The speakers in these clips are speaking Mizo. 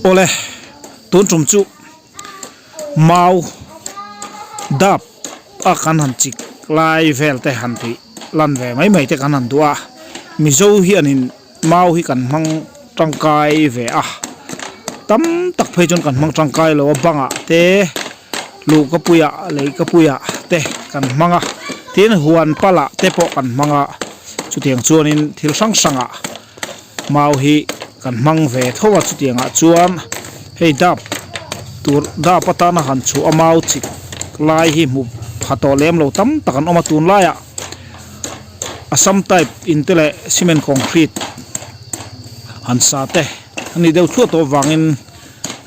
Awle tun tum chu mau dap a kan han chik lai vel te han tih lan ve mai mai te kan han duh a mizo hianin mau hi kan hmang tangkai ve a tam tak phei chuan kan hmang tangkai lo a bangah te luhkapuiah leihkapuiah te kan hmang a tin huan palah te pawh kan hmang a chutiang chuanin thil hrang hrangah mau hi kan hmang ve tho a chutiangah chuan hei dap tur dap atana han chhuah a mau chik lai hi hmu pha tawh lem lo tam tak an awm a tunlaiah Assam type in te leh cement concrete han sa te a nih deuh thluah tawh avangin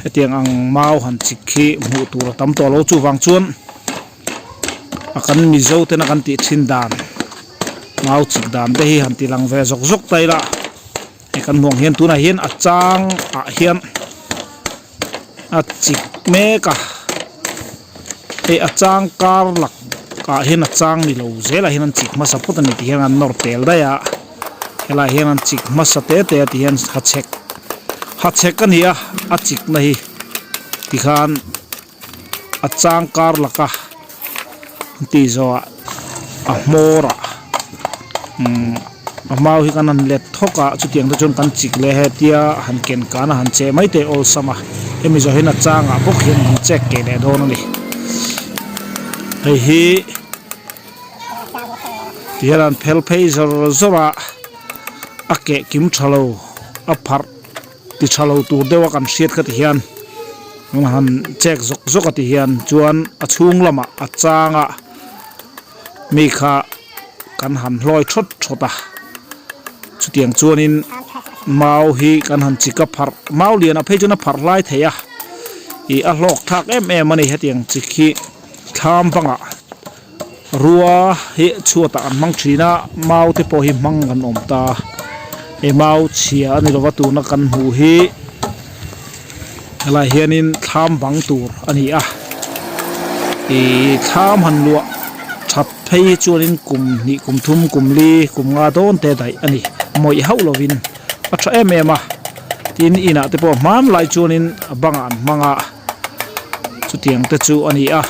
hetiang ang mau han chik hi hmuh tur a tam tawh lo chuvang chuan a kan mizo tena kan tih thin dan mau chik dan te hi han ti lang ve zawk zawk ta ila hei kan hmuh ang hian tunah hian a chang ah hian a chik mek a hei a chang kar lak ah hian a chang ni lo zelah hian an chik hmasa phawt a ni tih hian an nawr tel daih a helaiah hian an chik hmasa te te a tih hian hachhek hachhek a ni a a chik na hi tikhan a chang kar laka an tih zawh ah a hmawr ah umm a mau hi kan han let thawk a chutiang te chuan kan chik leh hetia han ken kan a han cheh mai te awlsam a hemi zawh hian a changah bawk hian an chek keh leh dawn a ni hei hi ti hian an phel phei zawr zawr a a keh kim tha lo a pharh. Ti tha lo tur deuh a kan hriat kha ti hian han check zawk zawk a ti hian chuan a chhung lamah a chang a mi kha kan han hlawi thawt thawt a chutiang chuanin mau hi kan han chik a pharh mau lian ah phei chuan a pharh hlai thei a ih a hlawk thlak em em a ni hetiang chik hi thlam bangah Rua hi chhuatah an hmang thin a mau te pawh hi hmang kan awm ta he mau chhia a ni lova tuna kan hmuh hi helaiah hianin thlam bang tur a ni a ihh thlam han luah that phei hi chuanin kum hnih kum thum kum li kum nga dawn te daih a ni mawih hauh lovin a tha em em a tin inah te pawh hmanlai chuanin a bangah an hmang a. Chutiang te chu a ni a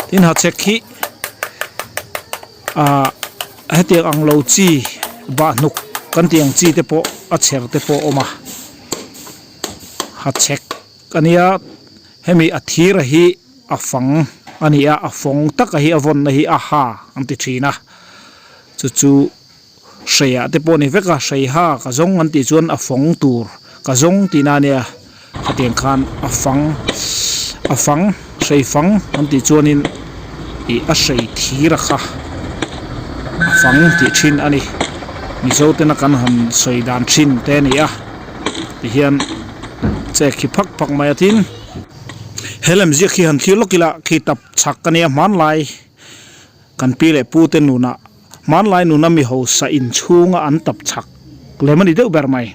tin hachhek hi ah hetiang ang lo chi bahhnuk kan tih ang chi te pawh a chher te pawh a awm a hachhek a nia hemi a thir a hi a fang a ni a a fawng taka hi a vawnna hi a ha an ti thin a chu chu Hreiah te pawh a ni vek a, hrei ha ka zawng an tih chuan a fawng tur ka zawng tihna a nia khatiang khan a fang a fang hrei fang an tih chuanin ih a hrei thir a kha a fang tih thin a ni mizo tena kan han sawi dan thin te a ni a tihian chek hi phak phak mai a tin he lem ziak hi han thlir lawk ila khi tap chhak a nia hmanlai kan pi leh pu te nunah. Hmanlai nuna mi hausa inchhunga an tap chak lem a ni deuh ber mai.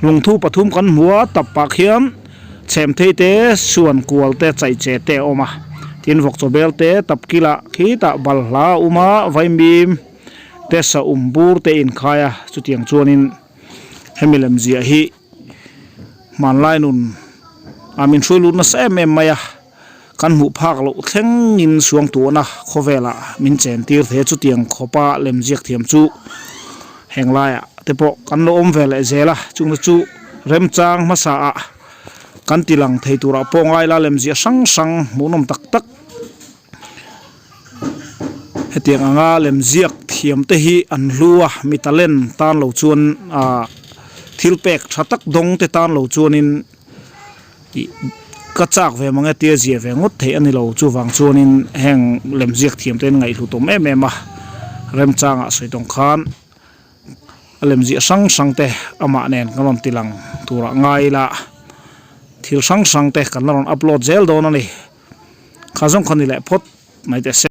Lungthu pathum kan hmu a, tap pah khian chhemthei te, suan kual te, chaihche te a awm a. Tin vawkchaw bel te, tap kilah khitah balhla a um a, vaimim te sa um bur te inkhai a, chutiang chuanin hemi lem ziah hi hmanlai nun ah min hruai lut nasa em em mai a. Kan hmuh phak loh thlengin suangtuahna khawvelah min chen tir thei a, chutiang khawpa lemziak thiam chu heng laiah te pawh kan lo awm ve leh zel a, chungte chu remchang hmasaah kan ti lang thei turah pawh ngai la lemziah hrang hrang hmuhnawm tak tak hetiang anga lemziak thiam te hi an hlu a, mi talent tan lo chuan ah thil pek tha tak dawng te tan lo chuanin. Ih ka chak ve mang e tia zia ve ngawt theih a ni lo chuvang chuanin heng lemziak thiam te an ngaihhlut awm em em a remchangah sawi tawng khan a lemziah hrang hrang te amah nen kan rawn ti lang turah ngai ila thil hrang hrang te kan la rawn upload zel dawn a ni kha zawng kha ni leh phawt mai teh se.